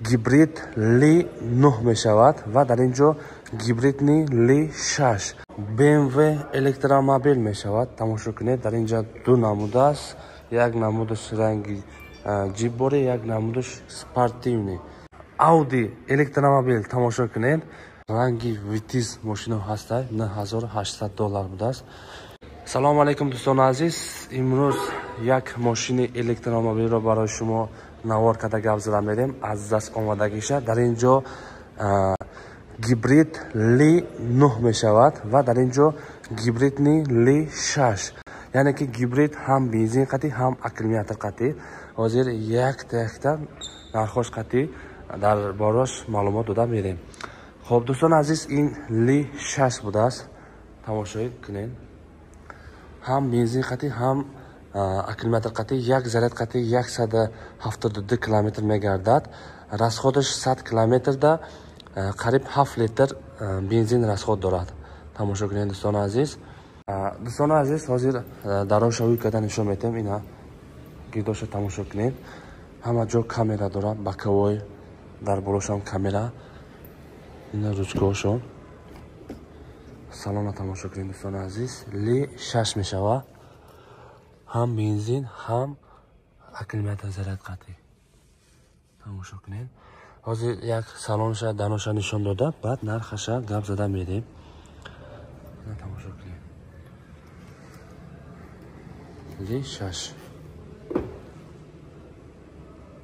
Гибрид Ли 9 мешавад ва дар ин ҷо гибридни Ли 6 BMW электромобил мешавад. Тамошо кунед, дар ин ҷо ду намуд аст. Як намудаш ранги ҷиббори, як намудаш спортивный. Audi электромобил тамошо кунед. Ранги Витиз мошино ҳаста, 9800 доллар будааст. Салому алайкум, дӯстони азиз. Имрӯз як мошини электромобилро барои шумо навор карда гап зада мерем аз даст омадагиша. Дар ин ҷо гибрид Ли 9 мешавад ва дар ин ҷо гибридни Ли 6, яъне ки гибрид ҳам бензин қатӣ, ҳам аккумулятор қатӣ. Ҳозир якта якта нархош қатӣ дар борош маълумот дода мерем. Хоб, дӯстони азиз, ин Ли 6 будааст. Тамошоӣ кунед, ҳам бензин қатӣ, ҳам аккумулятор қатӣ. Як заряд қатӣ 172 километр мегардад. Расходаш 100 километрда қариб 7 литр бензин расход дорад. Тамошо кунед, дӯстони азиз. Дӯстони азиз, ҳозир дароша ӯй карда нишон медиҳем. Ина гирдоша тамошо кунед, ҳама ҷо камера дорад, боковой, дар болошам камера. Ина ручкаҳошон. Салона тамошо кунед, дӯстони азиз. Ли 6 мешавад, ҳам бензин, ҳам аккумулятор заряд қатӣ. Тамошо кунед, ҳозир як салонша даноша нишон дода, баъд нархаша гап зада мерем. Тамошо кунед, Ли 6.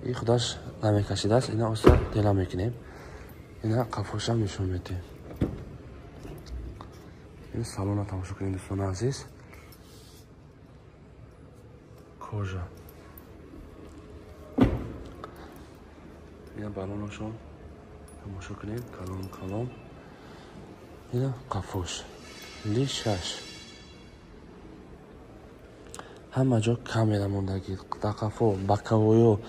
И худаш намекашидааст, ина оста дела мекунем. Ина қафошам нишон медиҳем. Ин салона тамошо кунед, дӯстони азиз. Кожа. Ина балонашон тамошо кунед, калон калон. Ина қафош Ли 6. Ҳама ҷо камера мондагӣ, дар қафо, боковойо,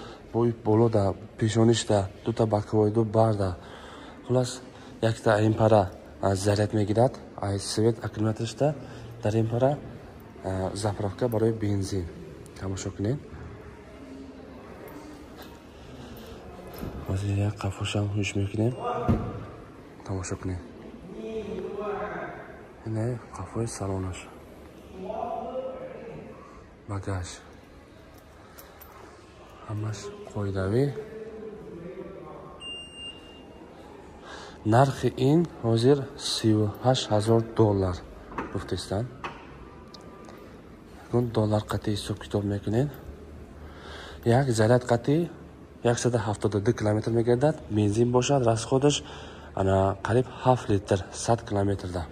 боло, да пешонишда дута боковой, ду барда. Хулас, якта ин пара заряд мегирад ай свет аккумуляторшда, дар ин пара заправка барои бензин. Тамошо кунед, ҳозир як қафошам ҳуш мекунем. Тамошо кунед, ина қафои салонаш, багаж ҳамаш қоидавӣ. Нархи ин ҳозир 38 000 доллар гуфтестанд. Доллар қатъи ҳисоб китоб мекунед. Як заряд қатъи 172 километр мегардад. Бензин бошад, расходаш ана қариб 7 литр 100 километрда.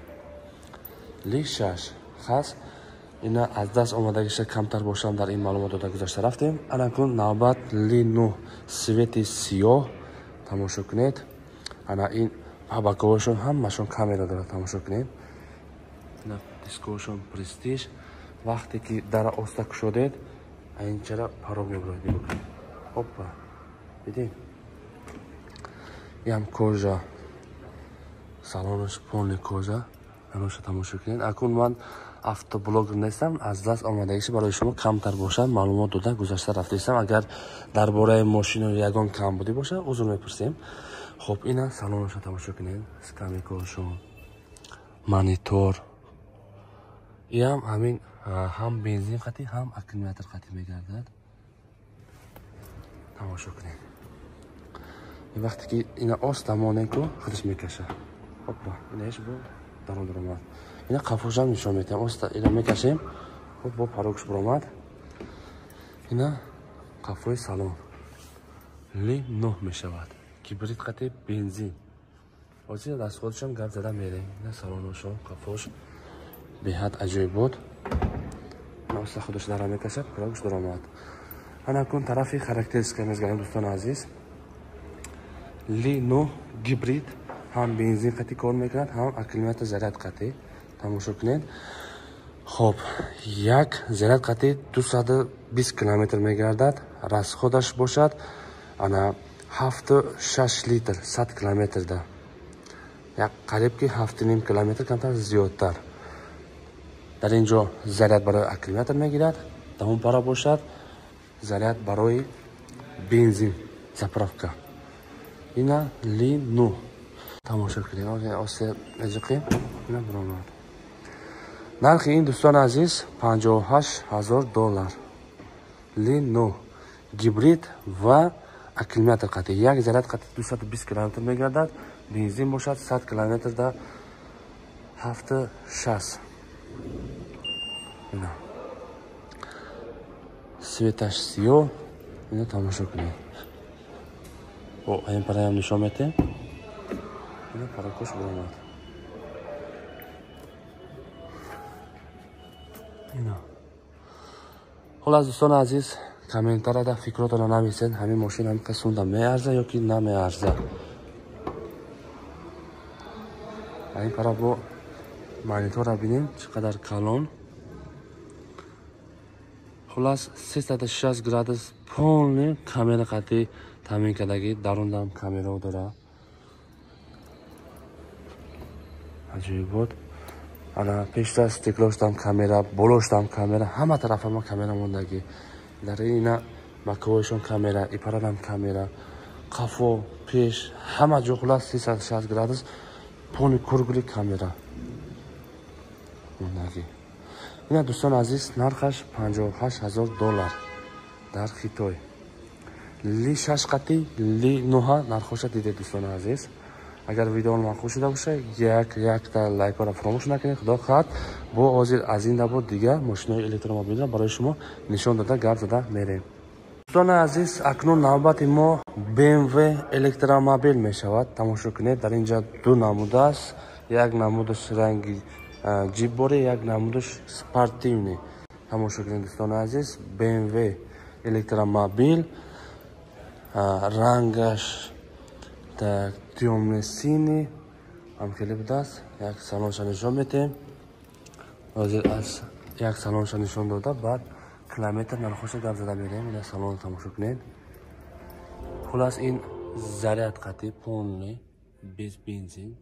Ли 6 хас. Ина аз даст омадагиша камтар бошам, дар ин маълумот дода гузашта рафтем. Ана кун навбат Ли 9 свети сиёҳ. Тамошо кунед, ана ин боковошон ҳамашон камера дорад. Тамошо кунед, ина дискошон престиж. Вақте ки дара оста кушодед, инчара парог мебурояд. Нигоҳ кунед, опа, дидед? Ям кожа, салонаш полный кожа. Аноша тамошо кунед. Акун ман автоблогер нестам, аз даст омадагиша барои шумо камтар бошад маълумот дода гузашта рафтаистам. Агар дар бораи мошино ягон камбудӣ бошад, узр мепурсем. Хоб, ина салонаша тамошо кунед, скамейкаошон, монитор. Иам ҳамин ҳам бензин қатӣ, ҳам аккумулятор қатӣ мегардад. Тамошо кунед, вақте ки ина оста монем ку, худаш мекаша. Опа, инаиш бо дарон даромад. Ина қафошам нишон медиҳам. Оста ина мекашем, хуб, бо парокш баромад. Ина қафои салон. Ли 9 мешавад, гибрид қатӣ, бензин. Ҳозир расходашам гап зада мерем. Ина салоношон, қафош беҳад аҷоиб буд. Оста худаш дара мекашад, парокш даромад. Ана кун тарафи характеристика мезгарем, дӯстони азиз. Ли 9 гибрид ҳам бензин қатӣ кор мекунад, ҳам аккумулятор заряд қатӣ. Тамошо кунед. Хоб, як заряд қатӣ 220 километр мегардад. Расходаш бошад ана 7,6 литр 100 километрда, як қариб ки 7,5 километр камтар зиёдтар. Дар ин ҷо заряд барои аккумулятор мегирад, дар он пара бошад заряд барои бензин, заправка. Ина Ли 9. Тамошо кунед. Осе меҷиқем. Ина баромад. Нархи ин дӯстони азиз 58 000 доллар. Ли 9 гибрид ва аккумулятор қати. Як заряд қати 220 километр мегардад. Бензин бошад 100 километр да 7,6. Ина. Светаш сиёҳ. Ина тамошо кунед. Бо ин параям нишон метем. Ина паракош баромад. Ина. Хулас дӯстони азиз, комментарияда фикротонро нависед. Ҳамин мошин ҳамин қисмда меарза ё ки намеарза. Ин пара бо монитора бинем чӣ қадар калон. Хулас 360 градус полный камера қати таъмин кардагӣ, дарундам камерао дора. Аҷоибот. Ана пешта стеклоштам камера, болоштам камера, ҳама тарафама камера мондагӣ. Дар ина макоҳояшон камера, ипарадам камера, қафо, пеш, ҳама ҷо хулас 360 градус полный круглый камера мондагӣ. Ина дӯстони азиз, нархаш 58 000 доллар дар Хитой. Ли 6 қати, Ли 9 нархоша дидед дӯстони азиз. Агар видео маъқул шуда бошад, якта лайкро фаромӯш накунед. Худо хоҳад бо ҳозир аз ин дабо дигар мошинои электромобилро барои шумо нишон дода гап зада мерем. Дӯстони азиз, акнун навбати мо BMW электромобил мешавад. Тамошо кунед, дар инҷа ду намуд аст. Як намудаш ранги ҷиббори, як намудаш спортивный. Тамошо кунед дӯстони азиз, BMW электромобил, рангаш так тёмный синий, ҳам хеле будааст. Як салонша нишон метем. Ҳозир аз як салонша нишон дода, баъд километр нархоша гап зада мерем. Ина салонро тамошо кунед. Хулас ин заряд қати полный, без бензин.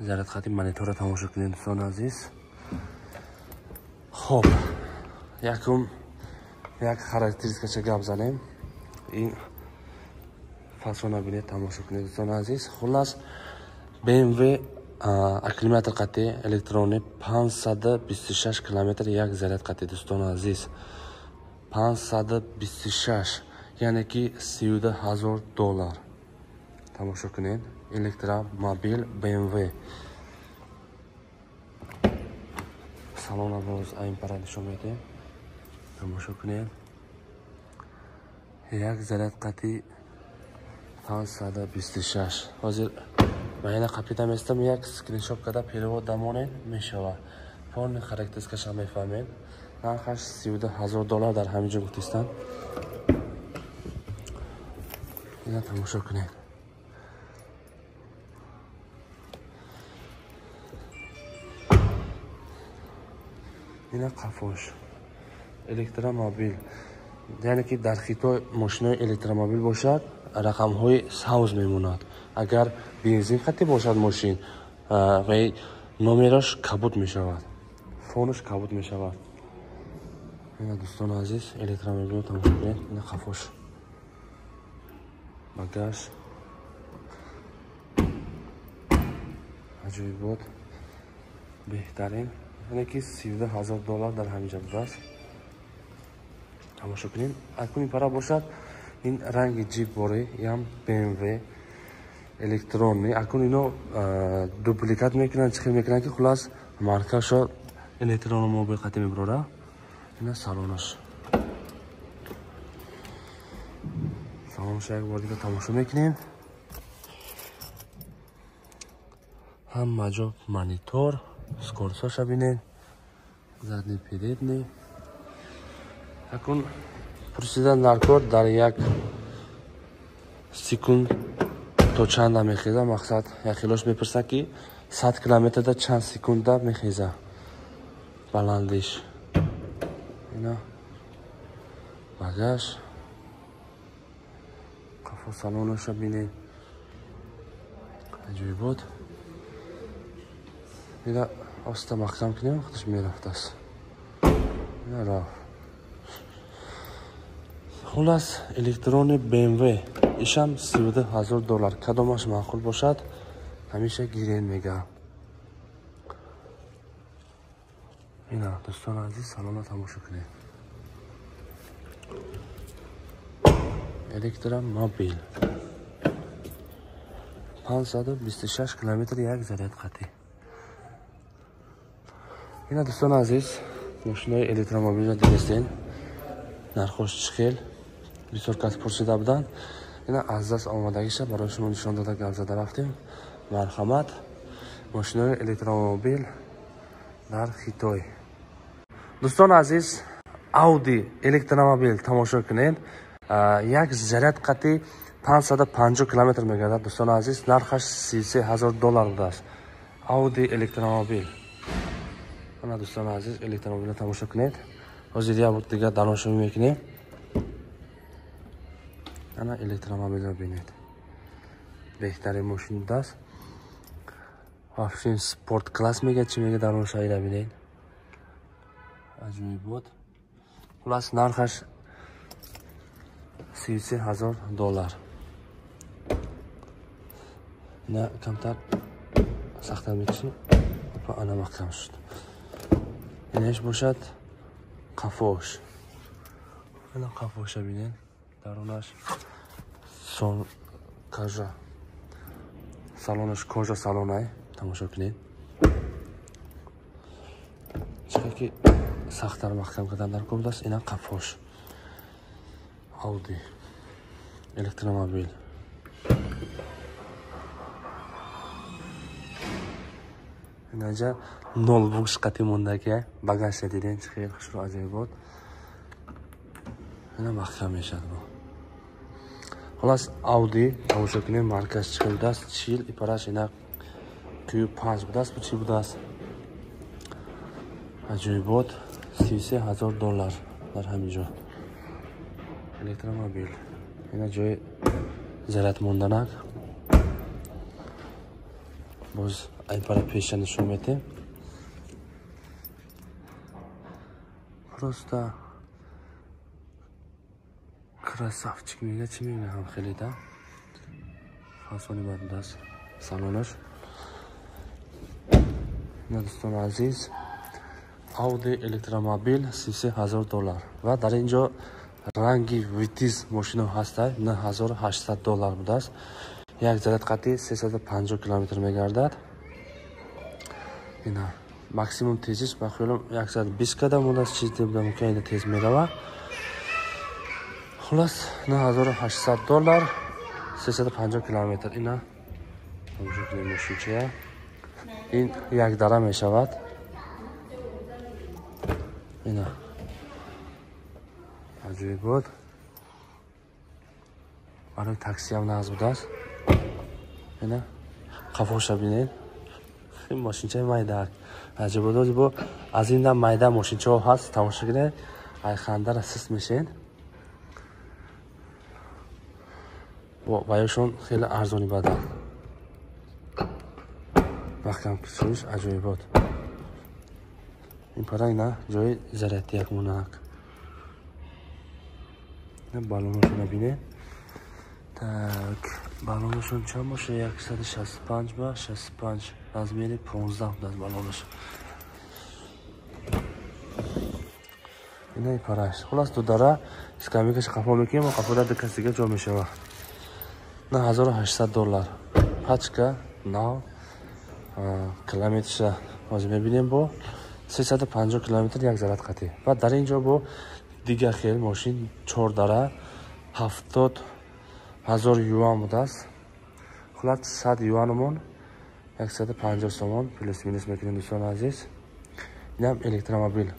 Заряд қати монитора тамошо кунед дӯстони азиз. Хоб, якум як характеристикаша гап занем. Ин фасона бинед, тамошо кунед дӯстони азиз. Хулас BMW аккумулятор қати электронӣ 526 километр як заряд қати дӯстони азиз. 526, яъне ки 32 000 доллар. Тамошо кунед, электромобил BMW. Салона боз айн пара нишон медиҳем. Тамошо кунед. Як заряд қати 526. Ҳозир ма ина қапида местам, як скриншот карда перевод дамонед мешавад. Полный характеристикаша мефаҳмед. Нархаш 32 000 доллар дар ҳамин ҷо гуфтистанд. Ина тамошо кунед. Ина қафош электромобил, яъне ки дар Хитой мошинои электромобил бошад, рақамҳои савз мемонад. Агар бензин қати бошад мошин, ва номераш кабуд мешавад, фонаш кабуд мешавад. Ина дӯстони азиз, электромобилро тамошо кунед. Ина қафош, багаж аҷоибот, беҳтарин. Яъне ки 32 000 доллар дар ҳамин ҷо будааст. Тамошо кунед. Акун ин пара бошад, ин ранги ҷип бори, ям BMW электронный. Акун ино дубликат мекунанд, чӣ хел мекунанд ки хулас маркашо электромобил қати мебарора. Ина салонаш. Салонаш як бор дига тамошо мекунем. Ҳама ҷо монитор, скорсоша бинед, задний, передний. Акун пурсидан даркор дар як секунд то чанда мехеза. Мақсад як хелош мепурса ки 100 километрда чанд секунда мехеза баландиш. Ина багаж, қафо салонаша бинед, аҷоибот. Ина оста маҳкам кунем, худаш мерафтааст. Ина рафт. Хулас электронный BMW Ишам 32 000 доллар. Кадомаш маъқул бошад, ҳамеша гирен мега. Ина дӯстони азиз, салона тамошо кунед. Электромобил 526 километр як заряд қатӣ. Ина дӯстони азиз, мошинои электромобилро дидестен, нархош чӣ хел, бисёр кас пурсида буданд. Ина аз даст омадагиша барои шумо нишон дода гап зада рафтем. Марҳамат, мошинои электромобил дар Хитой. Дӯстони азиз, Audi электромобил тамошо кунед. Як заряд қатӣ 550 километр мегардад. Дӯстони азиз, нархаш 33 000 доллар будааст. Audi электромобил. Ана дӯстони азиз, электромобилро тамошо кунед. Ҳозир як бор дигар дароншо мекунем. Ана электромобилро бинед. Беҳтарин мошин будааст. Вообще спорт класс мега, чӣ мега, дароншо ира бинед. Аҷоибот. Хулас нархаш 33 000 доллар. Ина камтар сахтар мекушем. Опа, ана маҳкам шуд. Инаш бошад қафош. Ана қафоша бинед. Дарунаш сон кожа. Салонаш кожа салонай. Тамошо кунед. Чӣ ки сахттар маҳкам кардан дар кор будааст. Ина қафош. Audi электромобил. Инаҷа ноутбукш қатӣ мондаки, багажша дидем, чӣ хеле хушрӯ аҷоибот. Ина маҳкам мешавад бо. Хулас Audi тамошо кунем, маркаш чӣ хел будааст, 40 ипараш ина Q5 будааст, бу чӣ будааст? Аҷоибот, 33 000 доллар дар ҳамин ҷо. Электромобил. Ина ҷои заряд монданак. Боз айпара пеша нишон метем. Просто красавчик мега, чӣ мега, ҳам хеле да. Фасони бад будааст салонаш. Ина дӯстони азиз, Audi электромобил 33 000 доллар. Ва дар ин ҷо ранги Витиз мошино ҳаста, 9800 доллар будааст. Як заряд қатӣ 350 километр мегардад. Ина максимум тезиш ба хаёлам 120 када мондааст, чиз буда мумкин ина тез мерава. Хулас 9800 доллар 350 километр. Ина тамошо кунед мошинчая. Ин як дара мешавад. Ина аҷоибот. Барои таксиам нағз будааст. Ина қафоша бинед. Ин мошинчаи майда аҷоибот. Бо аз ин дам майда мошинчаҳо ҳаст, тамошо кунед. Айхандара сист мешед. Бо ваёшон хеле арзони баданд. Маҳкам кушоиш аҷоибот. Ин пара ина ҷои зарядти як монак. Баллонашонро бинед. Так, баллонашон чанд бошад? 165 ба 65, размери 15 будааст баллонаш. Ина параш. Хулас ду дара скамейкаш қафо мекунем ва қафода ду кас дига ҷо мешавад. 9800 доллар. Пачка нав, километрша ҳозир мебинем, бо 350 километр як заряд қатӣ. Ва дар ин ҷо бо дигар хел мошин 4 дара 70 000 юан будааст. Хулас 100 юанумон 150 сомон плюс минус мекунем дӯстони азиз. Инам электромобил.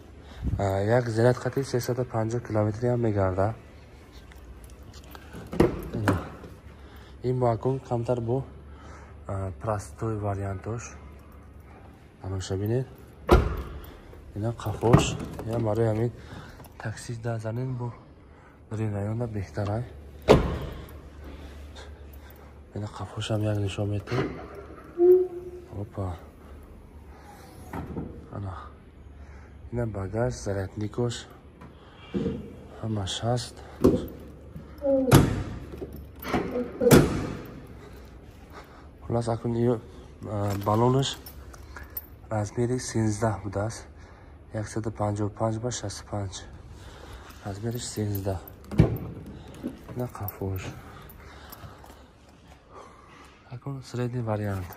Як заряд қатӣ 350 километриам мегардад. Ин бо акун камтар бо простой вариантош. Тамоша бинед. Ина қафош. Ина барои ҳамин такси да занен бо дар ин районда беҳтарай. Ина қафошам як нишон метем. Опа. Ана. Ина багаж, зарядникош ҳамаш ҳаст. Хулас акун баллонаш размери 13 будааст. 155 ба 65. Размериш 13. Ина қафош. Акун средний вариант.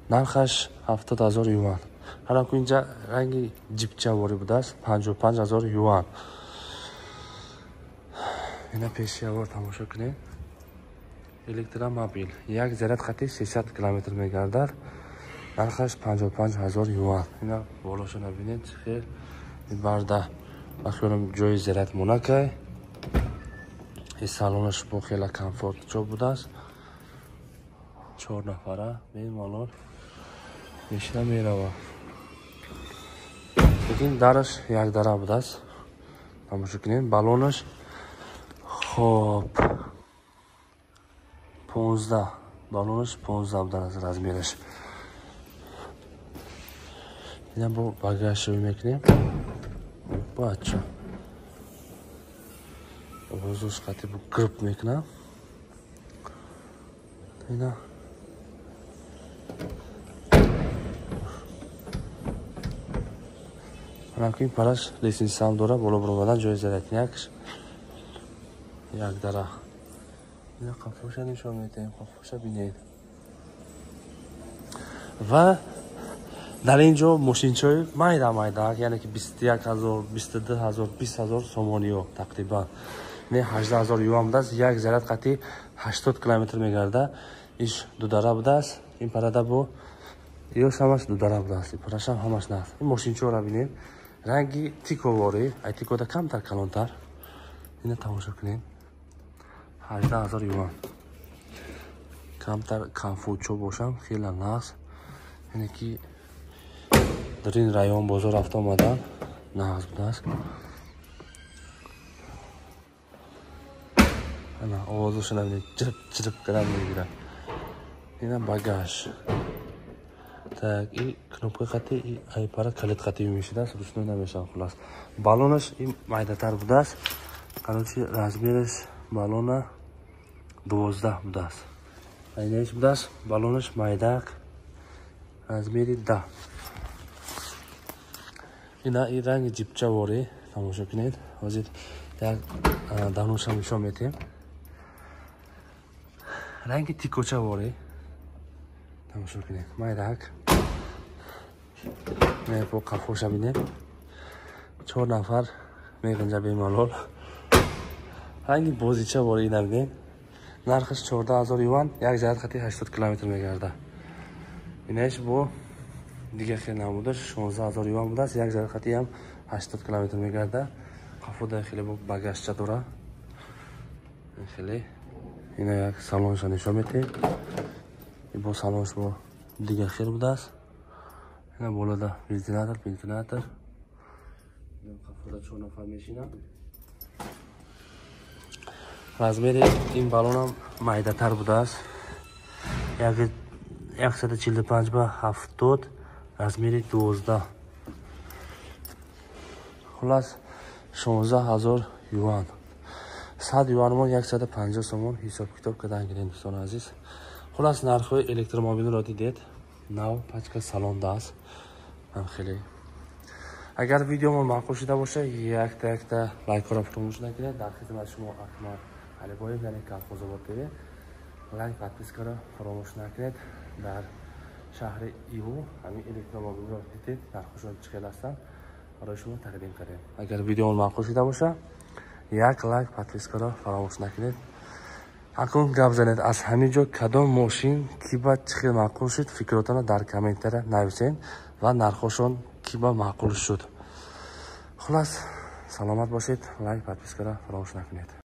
Нархаш 70,000 юан. Ҳар акун инҷа ранги ҷипча ворӣ будааст, 55,000 юан. Ина пеши аввал тамошо кунед. Электромобил як заряд хати 300 километр мегардад. Нархаш 55,000 юан. Ина болошо набинед, хел барда. Бахёрам ҷои заряд монакай. Ин салонаш бо хела комфорт ҷо будааст. 4 нафара бемалол мешина мерава. Лекин дараш як дара будааст. Тамошо кунед, баллонаш хоб 15, баллонаш 15 будааст размераш. Ина бо багаж шӯй мекунем. Бача. Овозош қати бо гирп мекунам. Ина ин параш лестницаам дора, боло баромадан ҷои зарядникаш як дара. Ина қафоша нишон медиҳем, қафоша бинед. Ва дар ин ҷо мошинчаҳои майда майда, яъне ки 21,000, 22,000, 20,000 сомониё тақрибан. Не 18,000 юан будааст, як заряд қати 80 километр мегарда. Иш дудара будааст, ин парада бо ёш ҳамаш дудара будааст, ин парашам ҳамаш наст. Ин мошинчаҳоро бинед. Ранги тиковори, ай тикода камтар калонтар. Ина тамошо кунед. 18,000 юан. Камтар комфортчо бошам, хеле нағз. Яъне ки дар ин район бозор рафта омадан нағз будааст. Ана овозашо набинед, ҷирп ҷирп кардан мегирад. Ина багаж. Так, и кнопка қати, и айпара калит қати мешидааст, ручной намешавад хулас. Баллонаш и майдатар будааст. Короче, размераш баллона 12 будааст. Айнаиш будааст, баллонаш майдак, размери 10. Ина и ранги ҷипча ворӣ тамошо кунед. Ҳозир як даношам нишон медиҳем. Ранги тикоча ворӣ тамошо кунед. Майдак. Бо қафоша бинед. 4 нафар меғинҷа бемалол. Ранги бозича ворӣ ина бинед. Нархаш 14,000 юан, як заряд хати 80 километр мегарда. Инаиш бо дигар хел намудаш 16,000 юан будааст, як заряд хати ҳам 80 километр мегарда. Қафода хеле бо багажча дора. Хеле ина як салонша нишон медиҳем. Бо салонш бо дигар хел будааст. Ина болода вентилятор. Қафода 4 нафар мешинанд. Размери ин баллонам майдатар будааст. 145 ба 70, размери 12. Хулас 16,000 юан. 100 юанмон 150 сомон ҳисоб китоб кардан гирем, дӯстони азиз. Хулас нархҳои электромобилро дидед. Нав пачка салонда аст. Ман хеле. Агар видеомон маъқул шуда бошад, якта якта лайкҳоро фаромӯш накунед. Дар хидмати шумо Акмал Алибоев, яъне Колхозобод ТВ. Лайк, подпискаро фаромӯш накунед. Дар шаҳри Иву ҳамин электромобилро дидед, нархҳошон чӣ хел ҳастанд, барои шумо тақдим кардем. Агар видеомон маъқул шуда бошад, як лайк, подпискаро фаромӯш накунед. Акун гап занед, аз ҳамин ҷо кадом мошин ки ба чӣ хел маъқул шуд, фикротонро дар комментария нависед ва нархҳошон ки ба маъқул шуд. Хулас, саломат бошед, лайк, подпискаро фаромӯш накунед.